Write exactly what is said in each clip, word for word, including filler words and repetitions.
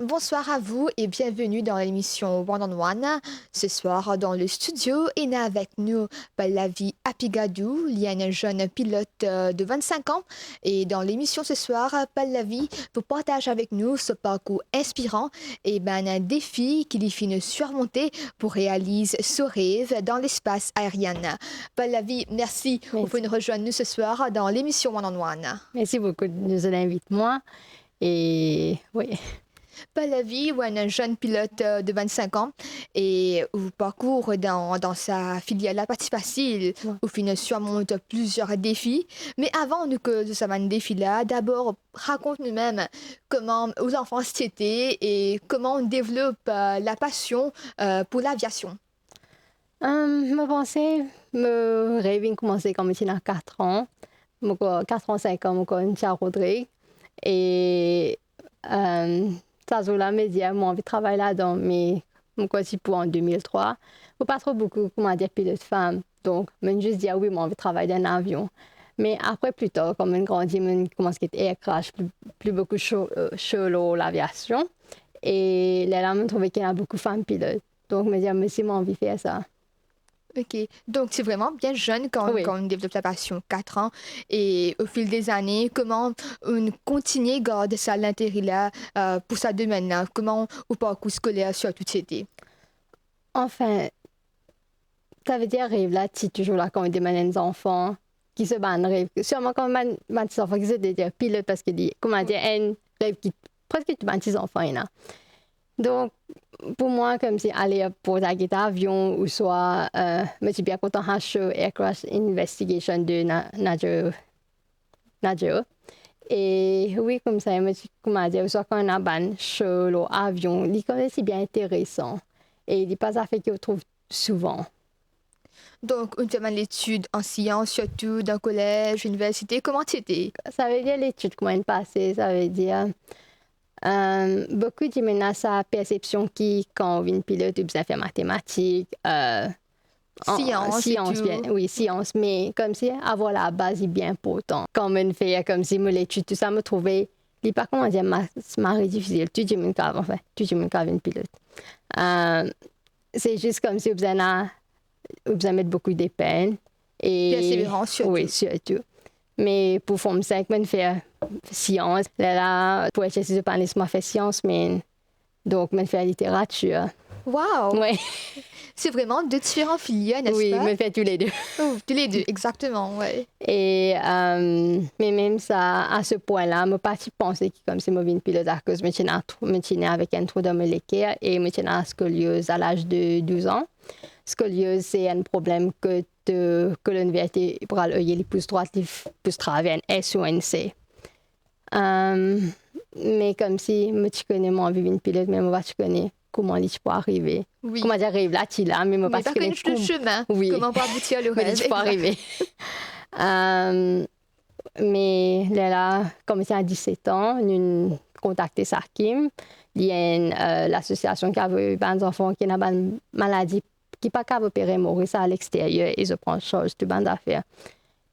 Bonsoir à vous et bienvenue dans l'émission One on One. Ce soir, dans le studio, ena avek nou Pallavi Apigadou, li enn zenn pilot, euh, de vingt-cinq ans. E dan lemision se swar, Pallavi pou partaz avek nou so parkour inspiran e bann defi ki li finn sirmonte pou realiz so rev dan lespas aerien. Pallavi, mersi pou finn rezwenn nou se swar dan lemision One on One. Merci beaucoup de nous inviter, moi. Et oui. Pallavi, ou enn zenn pilot, euh, de vingt-cinq ans e ou parkour dan, dan sa filier la pa ti fasil. Ouais. Ou finn sirmont plizier defi. Me avan nou koz sa bann defi la, dabor rakont nou mem kouma ou zanfans ti ete e kouma ou devlop, euh, lapasion, euh, pou laviasion. Euh, mo panse, mo rev inn koumanse kan mo ti ena kat an. Mo krwar, kat an, sink an, mo krwar, mo ti a Rodrig. E, euh, sa zour la, mo dir, mo anvi travay ladan, me mo krwar ti pou an de mil trwa. Mo pa tro boukou, koumadir, pilot fam. Donk, mo zis dir, wi, mo anvi travay dan avion. Me apre, pli tar, kan mo grandi, mo koumans get air crash, pli, pli boukou sho-, euh, sho lor laviasion. E lerla, mo trouve ki ena boukou fam pilot. Donk, mo dir, mo osi, mo anvi fer sa. Ok. Donk, ti vreman bien zenn kan, wi, kan ou devlop sa pasion, kat an. E o fil de zane, kouma ou kontigne gard sa lintere la, euh, pou sa domenn la? Kouma ou parkour skoler sirtou ti ete? Anfin, savedir rev la ti touzour la kan ou demann enn zanfan, ki so bann rev. Sirman kan bann, bann ti zanfan ki zot dir pilot, parski li, koumadir, enn rev ki preske tou bann ti zanfan ena. Donk, pou mwa, koumsi ale pou get avion, ouswa, euh, mo ti bien kontan al sho Air Crash Investigation de Na-, Nager, Nager. E wi, koumsa, mo ti, koumadir, ouswa kan ena bann sho lor avion, li koumsi bien interesan. E li pa zafer ki ou trouv souvan. Donk, ou ti fer bann letid an sians, sirtou dan kolez, liniversite, kouma ti ete? Savedir letid kouma inn pase, savedir, euh, boukou dimoun ena sa persepsion ki kan ou vinn pilot, ou bizin fer matematik, euh, an, sians, sians, sirtou. Bien, wi, sians, me koumsi avoir labaz li bien inportan. Kan mo'nn fer koumsi mo letid, tousa, mo trouve li pa, koumadir, ma-, mari difisil, tou dimoun kav, anfin, tou dimoun kav vinn pilot. Euh, se zis koumsi ou bizin a, ou bizin met boukou depenn e perseverans sirtou. Wi, sirtou. Me pou Form cinq, mo'nn fer sians. Lerla, pou HSC, zot pa'nn les mwa fer sians, me donk, mo'nn fer literatir. Wow! Wi. Se vreman de diferan filier, n'est-ce pas? Wi, mo'nn fer toule de. Oh, toule de, exactement, ouais. E, euh, me mem sa, a se pwin la, mo pa ti panse ki koumsi mo vinn pilot akoz mo ti ena tro-, mo ti ne avek enn trou dan mo leker e mo ti ena skolioz a laz de douz an. Skolioz, se enn problem kot, euh, kolonn vertebral olie li pous drwat, li f-, pous traver enn S ou enn C. Euh, me koumsi mo ti kone mo anvi vinn pilot, me mo pa ti kone kouma li ti pou arive. Wi. Koumadir, rev la ti la, me mo pa ti kone kouma. Wi. Kouma pou aboutir le rev, kouma li ti pou arive. Euh, me lerla, kan mo ti ena diset an, nou'nn kontakte SACIM. Li enn, euh, lasosiasion ki avoy bann zanfan ki ena bann maladi ki pa kav opere Moris, a lexteryer, e zot pran an sarz tou bann zafer.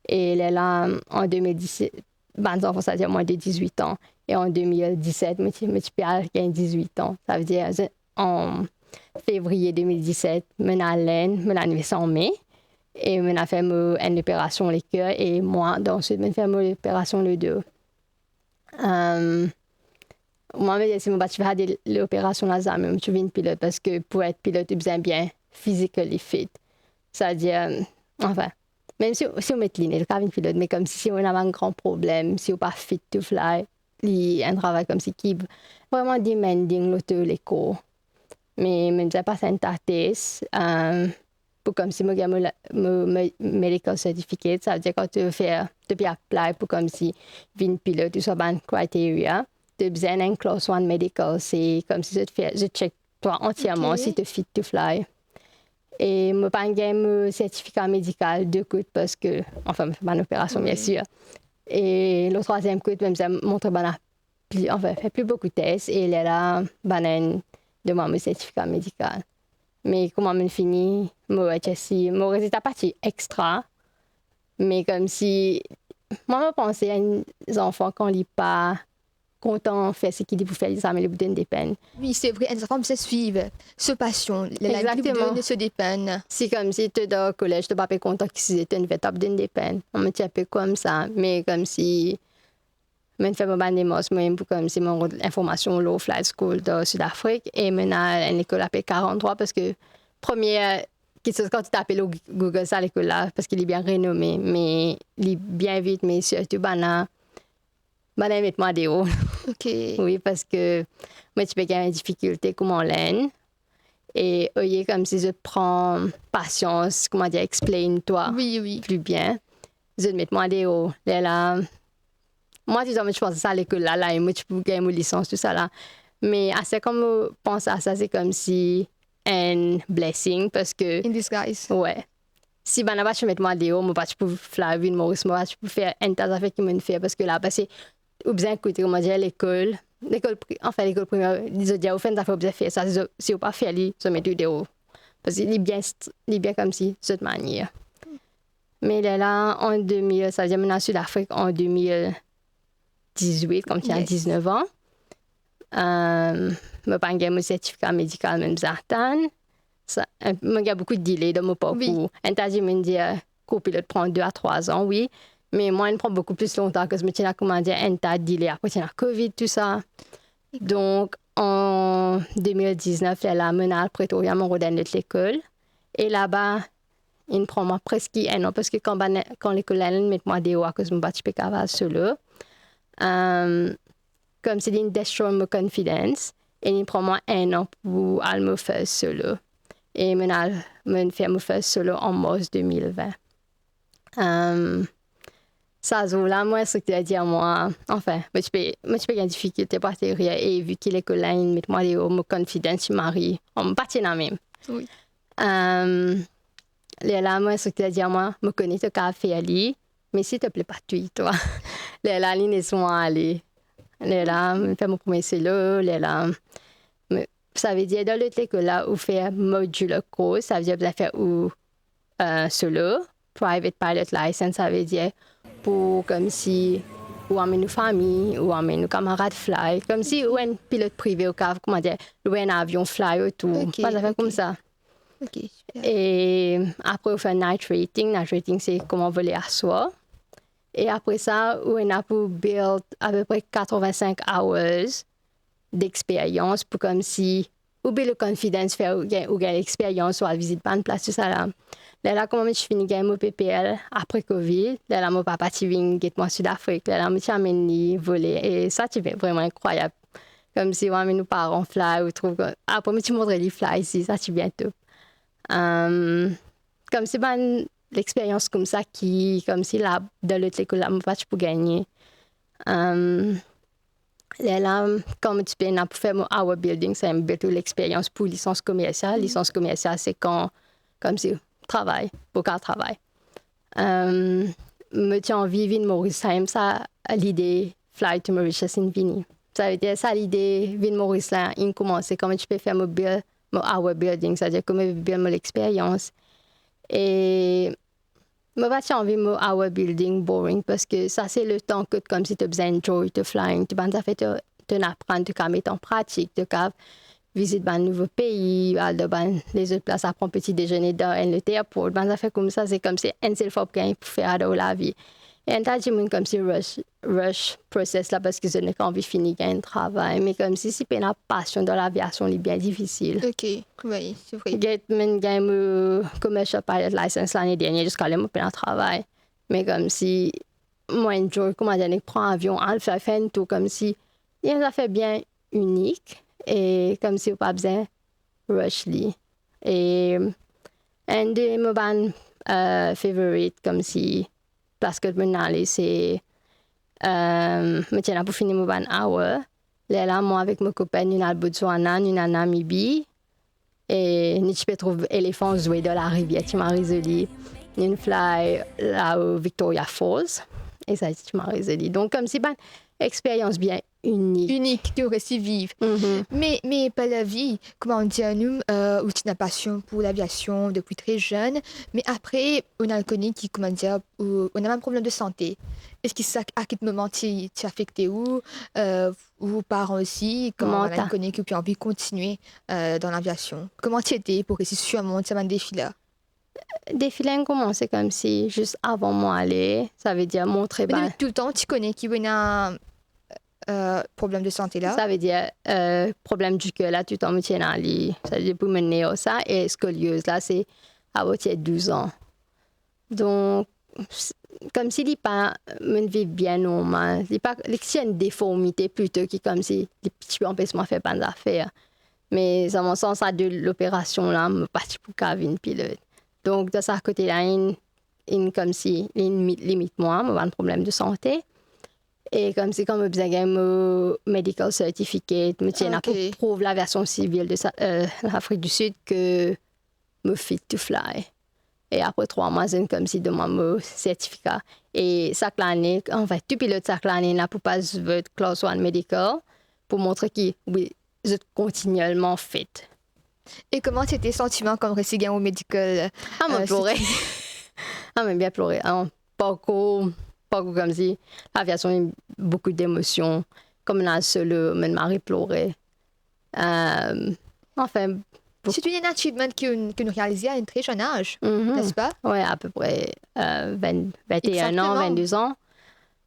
E lerla, an de mil diset, bann zanfan, savedir mwin de dizwit an. E an de mil diset, mo ti, mo ti pe al gagn dizwit an. Savedir, ze-, an fevriye de mil diset, mo'nn al Lenn, mo'nn arive san me, e mo'nn al fer mo enn loperasion leker, e mwa, answit mo'nn fer mo loperasion ledo. Euh, mwa, mo dir, si mo pa ti fer de loperasion la, zame mo ti vinn pilot, parski pou et pilot, ou bizin bien physically fit. Savedir, anfin, mem si, si ou met linet, ou kav vinn pilot, me koumsi si ou ena bann gran problem, si ou pa fit to fly, li enn travay koumsi ki vreman demanding lor to lekor. Me, me bizin pas enn ta tes, euh, pou koumsi mo gagn mo la-, mo, mo medical certificate, savedir kan to fer, to pe apply pou koumsi vinn pilot ouswa bann criteria, to bizin enn class one medical, se koumsi zot fer, zot check twa antierman, ok, si to fit to fly. E mo pa'nn gagn mo sertifika medikal de kout parski, anfin, mo fer bann operasion, bien sir. E lor trwaziem kout, mo bizin montre bann pli, anfin, fer pli boukou tes, e lerla bann inn donn mwa mo sertifika medikal. Me kouma mo'nn fini mo HSC, mo rezilta pa ti extra, me koumsi, mwa, mo panse enn zanfan kan li pa kontan fer seki li pou fer, li zame li pou donn depenn. Wi, se vre, enn zafam se swiv so pasion, lerla li pou donn so depenn. Exakteman. Si koumsi to dan kolez, to pa pe kontan ki size to'nn fer, to ap donn depenn. Mo ti inpe koumsa, me koumsi mo'nn fer mo bann demars mo'nn pou koumsi mo rod linformasion lor flight school dan Sid Afrik, e mo'nn al enn lekol apel karant-trwa, parski premie kiksoz kan to tape lor Google sa lekol la, parski li bien renome, me li bien vid, me sirtou bann, bann met mwa deor. Ok. Wi, parski mo ti pe gagn difikilte kouma Lenn, e olie koumsi zot pran pasians, kouma dir, explain twa, wi, wi, pli bien, zot met mwa deor. Lerla, mwa ti zame ti panse sa lekol la, la, e mo ti pou gagn mo lisans, tousala. Me aster kan mo pans a sa, se koumsi enn blessing, parski... In disguise. Wi. Si bann la pa ti met mwa deor, mo pa ti pou fly vinn Moris, mo pa ti pou fer enn ta zafer ki mo'nn fer, parski laba se ou bizin ekout, kouma dir, lekol, lekol pri-, anfin, lekol primer, li zot dir ou fer enn zafer, ou bizin fer sa, si, si ou pa fer li, zot met ou deor. Parski li bien str-, li bien koumsi zot manier. Me lerla, an de mil, savedir mo'nn al Sid Afrik an de mil dizwit, kan mo ti ena... Yes. Diznef an. Ehm, mo pa'nn gagn mo sertifika medikal, mo'nn bizin atann. Sa, eh, mo gagn boukou delay dan mo parkour. Wi. Enn ta dimoun dir, eh, kopilot pran de a trwa an, wi. Me mwa, inn pran boukou pli lontan, akoz mo ti ena, kouma dir, enn ta delay, apre ti ena Covid, tousa. Donk, an de mil diznef, lerla, mo'nn al Pretoria, mo'nn rod enn lot lekol. E laba, inn pran mwa preski enn an, parski kan bann, kan lekol la inn met mwa deor akoz mo pa ti pe kapav solo, ehm, koumsi li'nn destroy mo confidence, e li'nn pran mwa enn an pou al mo first solo. E mo'nn al, mo'nn fer mo first solo an mars de mil vin. Ehm, sa zour la, mo instrikter dir mwa, anfin, mo ti pe, mo ti pe gagn difikilte pou aterir, e vi ki lekol la inn met mwa deor, mo confidence ti mari, mo pa ti ena mem. Wi. Ehm, lerla, mo instrikter dir mwa, "Mo kone to kapav fer li, me silteple pa touy twa." Lerla, li les mwa ale. Lerla, mo fer mo premie solo, lerla, mo, savedir, dan lot lekol la, ou fer modular course, savedir, ou bizin fer ou, eh, solo, private pilot license, savedir, pou koumsi ou amenn ou fami, ou amenn ou kamarad fly, koumsi ou enn pilot prive, ou kapav, kouma dir, lwe enn avion, fly otour, ok, bann zafer, ok, koumsa. Ok, super. E apre, ou fer night rating. Night rating, se kouma vole aswar. E apre sa, ou ena pou build apepre katrovin-sink hours d'experience pou koumsi ou build ou confidence, fer ou gagn, ou gagn lexperians, ou al vizit bann plas, tousala. Lerla, kouma mo ti fini gagn mo P P L apre Covid, lerla mo papa ti vinn get mwa Sid Afrik, lerla mo ti amenn li vole, e sa ti vre-, vreman inkrwayab. Koumsi ou amenn ou paran fly, ou trouv ki, apre mo ti montre li fly isi, sa ti bien top. Ehm, koumsi bann lexperians koumsa ki, koumsi la, dan lot lekol la, mo pa ti pou gagne. Ehm, lerla, kan mo ti pena pou fer mo hour building, sa mo build tou lexperians pou lisans komersial. Lisans komersial, se kan, koumsi, travay, pou kapav travay. Ehm, mo ti anvi vinn Moris, sa mem sa lide Fly to Mauritius inn vini. Savedir, sa lide vinn Moris la inn koumanse kan mo ti pe fer mo build, mo hour building, savedir kouma mo build mo lexperians. E mo pa ti anvi mo hour building boring, parski sa se letan kot koumsi to bizin enjoy to flying, to bann zafer to, to'nn aprann, to kapav met an pratik, to kapav vizit bann nouvo pei, al dan bann lezot plas, al pran peti dezene dan enn lot airport, bann zafer koumsa, se koumsi enn sel fwa pou gagn pou fer dan lavi. E enn ta dimoun koumsi rush, rush process la, parski zot nek anvi fini gagn travay. Me koumsi, si pena pasion dan laviasion, li bien difisil. Ok, wi, se vre. Get, mo'nn gagn mo commercial pilot license lane dernie, ziska la mo pena travay. Me koumsi, mo enjoy, kouma dir, nek pran avion, al fer, fer enn tour, koumsi, li enn zafer bien inik, e koumsi ou pa bizin rush li. E enn de mo bann, eh, favorite, koumsi, plas kot mo'nn ale, se, eh, mo ti ena pou fini mo bann hour. Lerla, mwa avek mo kopin, nou'nn al Botswana, nou'nn al Namibie, e nou ti pe trouv elefan zwe dan larivier, ti mari zoli. Nou'nn fly lao Victoria Falls, e sa ti mari zoli. Donk, koumsi bann experience bien inik. Inik ki ou resi viv. Mhm. Me, me par lavi, kouma dir nou, euh, ou ti ena pasion pou laviasion depi tre zenn, me apre, ou ena kone ki, kouma dir, ou, ou ena bann problem de sante. Eski sa, a ki moman ti, ti afekte ou, euh, ou paran osi, kan ou ena kone ki ou pe anvi kontigne, euh, dan laviasion? Kouma ti ete pou resi sirmont sa bann defi la? Defi la inn koumanse koumsi zis avan mo ale, savedir montre bann... Me toultan ti kone ki ou ena, euh, problem de sante la? Savedir, euh, problem di ker la, toultan mo ti ena li, savedir pou mo ner sa, e skolioz la, se apatir douz an. Donk, s-, koumsi li pa, mo'nn viv bien normal. Li pa, li ti enn deformite plito ki koumsi li ti pe anpes mwa fer bann zafer. Me sa, mo, san sa de loperasion la, mo pa ti pou kav vinn pilot. Donk, dan sa kote la, inn, inn koumsi, inn mi-, limit mwa, mo bann problem de sante. E koumsi kan mo bizin gagn mo medical certificate, mo ti ena pou prouv laviasion sivil de sa, euh, Lafrik di Sid ke mo fit to fly. E apre trwa mwa, zot inn koumsi donn mwa mo sertifika. E sak lane, anfin, tou pilot sak lane, ena pou pas zot class one medical pou montre ki, wi, zot kontinielman fit. E kouma ti ete santiman kan ou resi gagn ou medical, ah, mo, euh, plore. Ah, mo bien plore. Ah, parkour, parkour koumsi, laviasion, boukou demosion. Kan mo'nn al solo, mo'nn mari plore. Euh, anfin, pou... Sirtou enn achievement ki ou, ki ou realize a enn tre zenn az, mhm, nespa? Wi, apepre, euh, ven, venteen an, egzakteman, vennde an.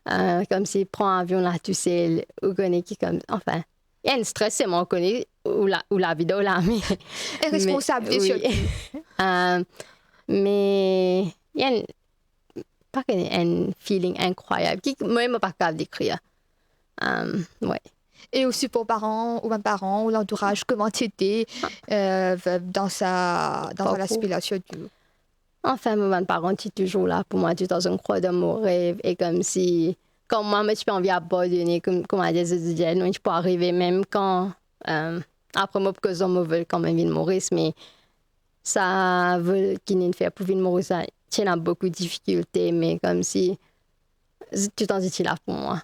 Euh, koumsi pran avion la tousel, ou kone ki koum, anfin, enn stres, selman ou kone ou la, ou lavi dan ou lame. Enn responsabilite, wi, sirtou. Euh, me, enn, pa ke enn feeling inkrwayab, ki, mwa, mo pa kav dekrir. Euh, wi. E ou sipor paran, ou bann paran, ou lantouraz, kouma ti ete, euh, dan sa, dan sa laspe la sirtou? Anfin, mo bann paran ti touzour la pou mwa, toutan zot inn krwar dan mo rev, e koumsi, kan mwa, mo ti pe anvi abandone, koum, kouma dir, zot dir, non, ti pou arive, mem kan, euh, apre mo pe koz mo vol kanmem vinn Moris, me sa vol ki nou'nn fer pou vinn Moris la, ti ena boukou difikilte, me koumsi, toutan zot ti la pou mwa.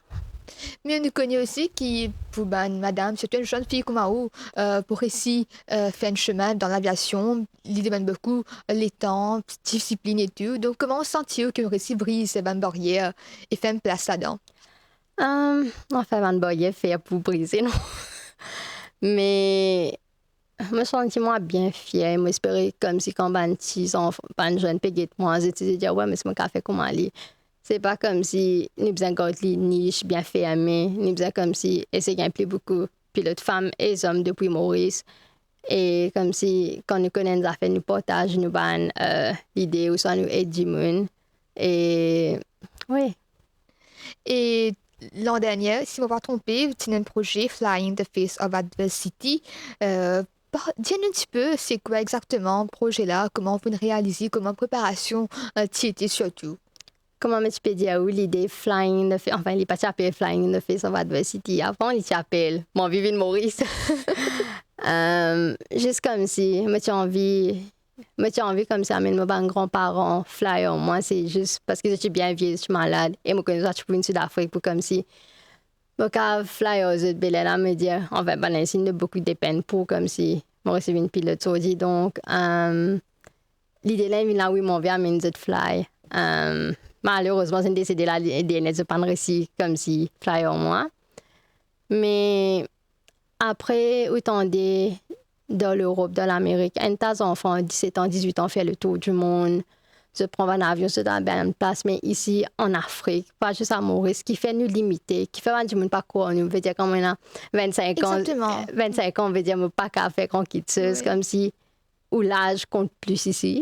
Me nou kone osi ki pou bann madam, sirtou enn zenn fi kouma ou, euh, pou resi, euh, fer enn semin dan laviasion, li demann boukou, euh, letan, disiplinn e tou. Donk, kouma ou santi ou ki ou resi briz bann baryer e fer enn plas ladan? Euh, anfin, bann baryer fer pou brize, non. Me mo santi mwa bien fier, mo espere koumsi kan bann ti zanf-, bann zenn pe get mwa, zot ti dir, "Wi, me si mo kav fer kouma li." Se pa koumsi nou bizin gard li nis bien ferme, nou bizin koumsi esey gagn pli boukou pilot fam e zom depi Moris. E koumsi kan nou kone enn zafer, nou partaz nou bann, euh, lide ouswa nou ed dimoun. E, wi. E landernie, si mo pa tronpe, ti ena enn proze Flying the Face of Adversity. Euh, pa, dir nou enn tipe, se kwa egzakteman proze la, kouma ou finn realize, kouma preparasion, euh, ti ete sirtou? Kouma mo ti pe dir ou, lide Flying the Fa-, anfin, li pa ti apel Flying in the Face of Adversity avan, li ti apel Mo anvi vinn Moris. Euh, zis koumsi, mo ti anvi Mo ti anvi koumsi amenn mo bann granparan fly ar mwa, se zis parski zot ti bien vie, zot ti malad, e mo kone zot ti pou vinn Sidafrik pou koumsi mo kav fly ar zot. Be lerla mo dir, anfin, bann la inn donn boukou depenn pou koumsi mo resi vinn pilot sordi. Donk, euh, lide la inn vinn la, wi, mo anvi amenn zot fly. Euh, malerezman, zot inn desede la, li, dernie zot pa'nn resi koumsi fly ar mwa. Me apre, ou tande dan Lerop, dan Lamerik, enn ta zanfan diset an, dizwit an fer letour dimond. Zot pran bann avion, zot al bann plas, me isi an Afrik, pa zis a Moris, kifer nou limite, kifer bann dimoun pa krwar nou, vedir kan mo ena vennsink an, egzakteman, vennsink an, vedir mo pa kav fer gran kitsoz, wi, koumsi ou laz kont plis isi.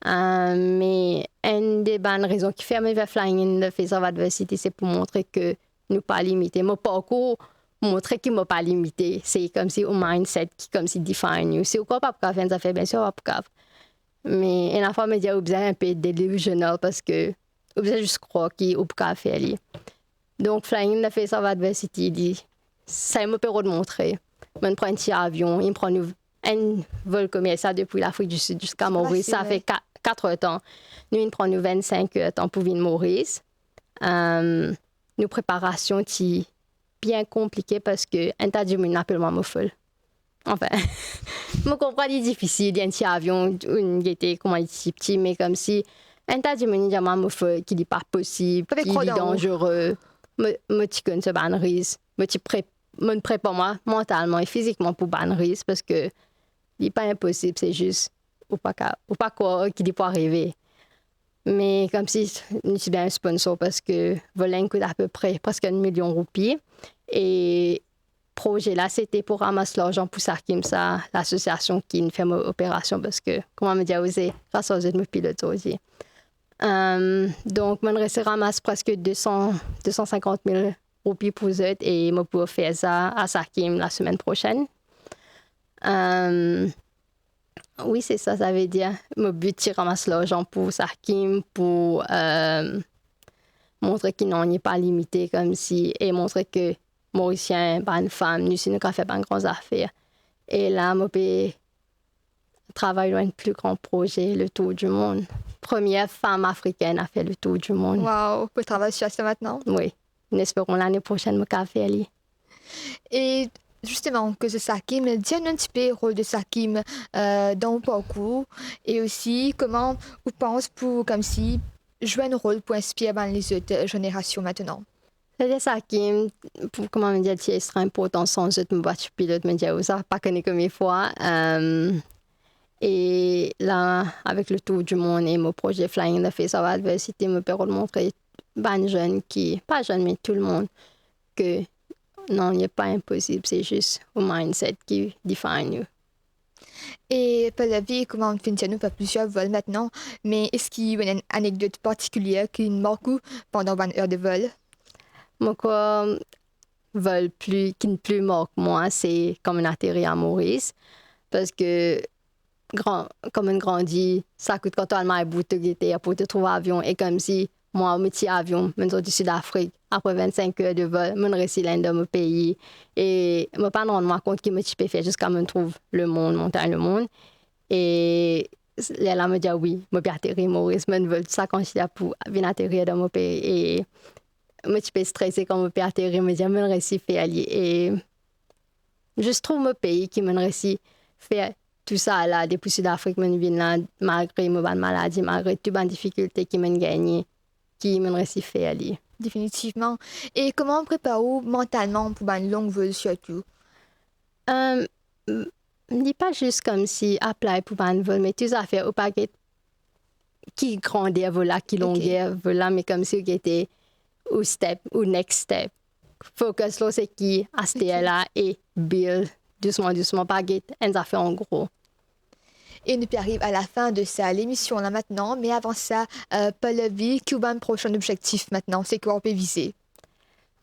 Euh, me enn de bann rezon kifer mo fer Flying in the Face of Adversity, se pou montre ke nou pa limite. Mo parkour montre ki mo pa limite. Se koumsi ou mindset ki koumsi define you. Si ou krwar ou pa pou kav fer enn zafer, biensir ou pa pou kav. Me ena fwa mo dir ou bizin enn pe delusional parski ou bizin zis krwar ki ou pou kav fer li. Donk, Flying in the Face of Adversity, li, sa mo pe rod montre. Mo'nn pran enn ti avion, inn pran nou, enn vol komersial depi Lafrik di Sid ziska Moris, sa fer ka-, kat er tan. Nou inn pran nou vennsink er tan pou vinn Moris. Euh, nou preparasion ti bien konplike parski enn ta dimoun apel mwa mo fol. Anfin, mo konpran li difisil, li enn ti avion, ou gete kouma li ti pti, me koumsi enn ta dimoun dir mwa mo fol, ki li pa posib, ki li danzere. Mo, mo ti konn sa bann risk. Mo ti pre-, mo prepar mwa mantalman e fizikman pou bann risk, parski li pa inposib, se zis ou pa ka, ou pa krwar ki li pou arive. Me koumsi nou ti bien enn sponsor, parski vol la inn kout apepre preske enn milion roupi. E proze la, sete pou ramas larzan pou Sakim, sa lasosiasion ki finn fer mo operasion, parski, kouma mo dir, se gras ar zot mo pilot zordi. Em, donk, mo'nn resi ramas preske de san, de san sinkant mil roupi pou zot e mo pou ofer sa a Sakim lasemenn prosenn. Em, wi, se sa, savedir, mo bi ti ramas larzan pou Sakim, pou, em, montre ki nanye pa limite, koumsi, e montre ki Morisien, bann fam, nou si nou kapav fer bann gran zafer. E la, mo pe travay lor enn pli gran proze, le Tour du Monde. Premie fam afrikenn a fer le Tour du Monde. Wow, ou pe travay sir sa aster? Wi. Nou esperon lane prosenn mo kapav fer li. E zisteman, koze Sakim, dir nou enn tipe rol de Sakim, eh, dan ou parkour, e osi kouma ou pans pou, koumsi, zwe enn rol pou inspir bann lezot, eh, zenerasion aster. Savedir Sakim, pou, kouma mo dir, ti extra inportan, san zot mo pa ti pilot, mo dir ou sa, pa kone konbien fwa. Em, e la, avek le Tour du Monde e mo proze Flying in the Face of Adversity, mo pe rod montre bann zenn ki, pa zenn, me tou lemonn, ki nanye pa inposib, se zis ou mindset ki define ou. E Pallavi, kouma ou finn dir nou fer plizier vol aster, me eski ou ena enn anekdot partikilie ki mark ou pandan bann er de vol? Mo krwar vol pli, ki pli mark mwa, se kan mo'nn ateri a Moris, parski gran, kan mo'nn grandi, sak kout kan to al Maybouth, to gete, apre to trouv avion, e koumsi mwa, mo ti avion, mo'nn sorti Sid Afrik, apre vinn-sink er de vol, mo'nn resi linn dan mo pei, e mo pa'nn rann mwa kont ki mo ti pe fer ziska mo'nn trouv lemond, montagn lemond. E lerla mo dir, wi, mo pe ateri Moris, mo'nn vol tou sa kantite pou vinn ateri dan mo pei, e mo ti pe strese kan mo pe ateri, mo dir mo'nn resi fer li, e zis trouv mo pei ki mo'nn resi fer tou sa la, depi Sid Afrik mo'nn vinn la, malgre mo bann maladi, malgre tou bann difikilte ki mo'nn gagne, ki mo'nn resi fer li. Definitivman. E kouma ou prepar ou mantalman pou bann long vol sirtou? Em, m-, li pa zis koumsi apply pou bann vol, me tou zafer ou pa get ki grander vol la, ki longer vol la, me koumsi ou gete ou step, ou next step. Focus lor seki aster la e build dousman, dousman, pa get enn zafer an gro. E nou pe ariv a lafin de sa lemision la aster, me avan sa, eh, Pallavi, ki ou bann prosin obzektif aster? Se ki ou pe vize?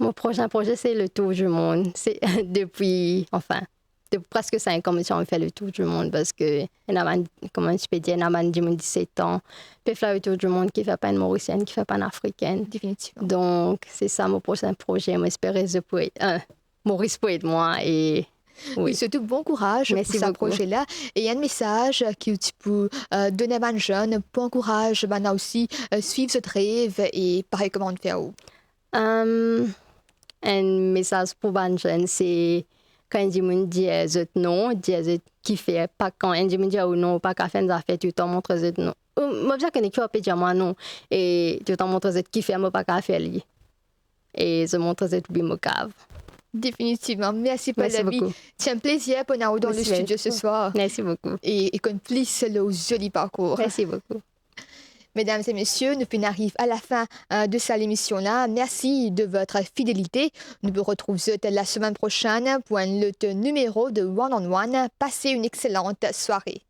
Mo prosin proze, se le Tour du Monde. Se depi, anfin, depi preske sink an, mo ti anvi fer le Tour du Monde, parski ena bann, kouma ti pe dir, ena bann dimoun diset an pe fer le Tour du Monde, ki fer pa enn Morisienn, ki fer pa enn Afrikenn. Definitivman. Donk, se sa mo prosin proze, mo espere zot pou, eh, Moris pou ed mwa e, wi. Wi, sirtou bon kouraz pou sa proze la. Mersi bokou. E enn mesaz ki ou ti pou, eh, donn bann zenn pou ankouraz bann osi, eh, swiv zot rev e parey kouma ou fer ou? Em, enn mesaz pou bann zenn, se kan enn dimoun dir zot non, dir zot kifer, pa kan enn dimoun dir ou non, ou pa kapav fer enn zafer, toultan montre zot non. Ou, mo bizin kone ki ou pe dir mwa non, e toultan montre zot kifer mo pa kapav fer li. E zot montre zot wi mo kapav. Definitivman. Mersi, Pallavi. Mersi bokou. Ti enn plezir pou ena ou dan le studio se swar. Mersi bokou. E, e konn plis lor ou zoli parkour. Mersi bokou. Medam e mesie, nou finn ariv a lafin, eh, de sa lemision la. Mersi de votre fidélité. Nou pou retrouv zot lasemenn prosenn pou enn lot nimero de One on One. Pase enn exselant sware.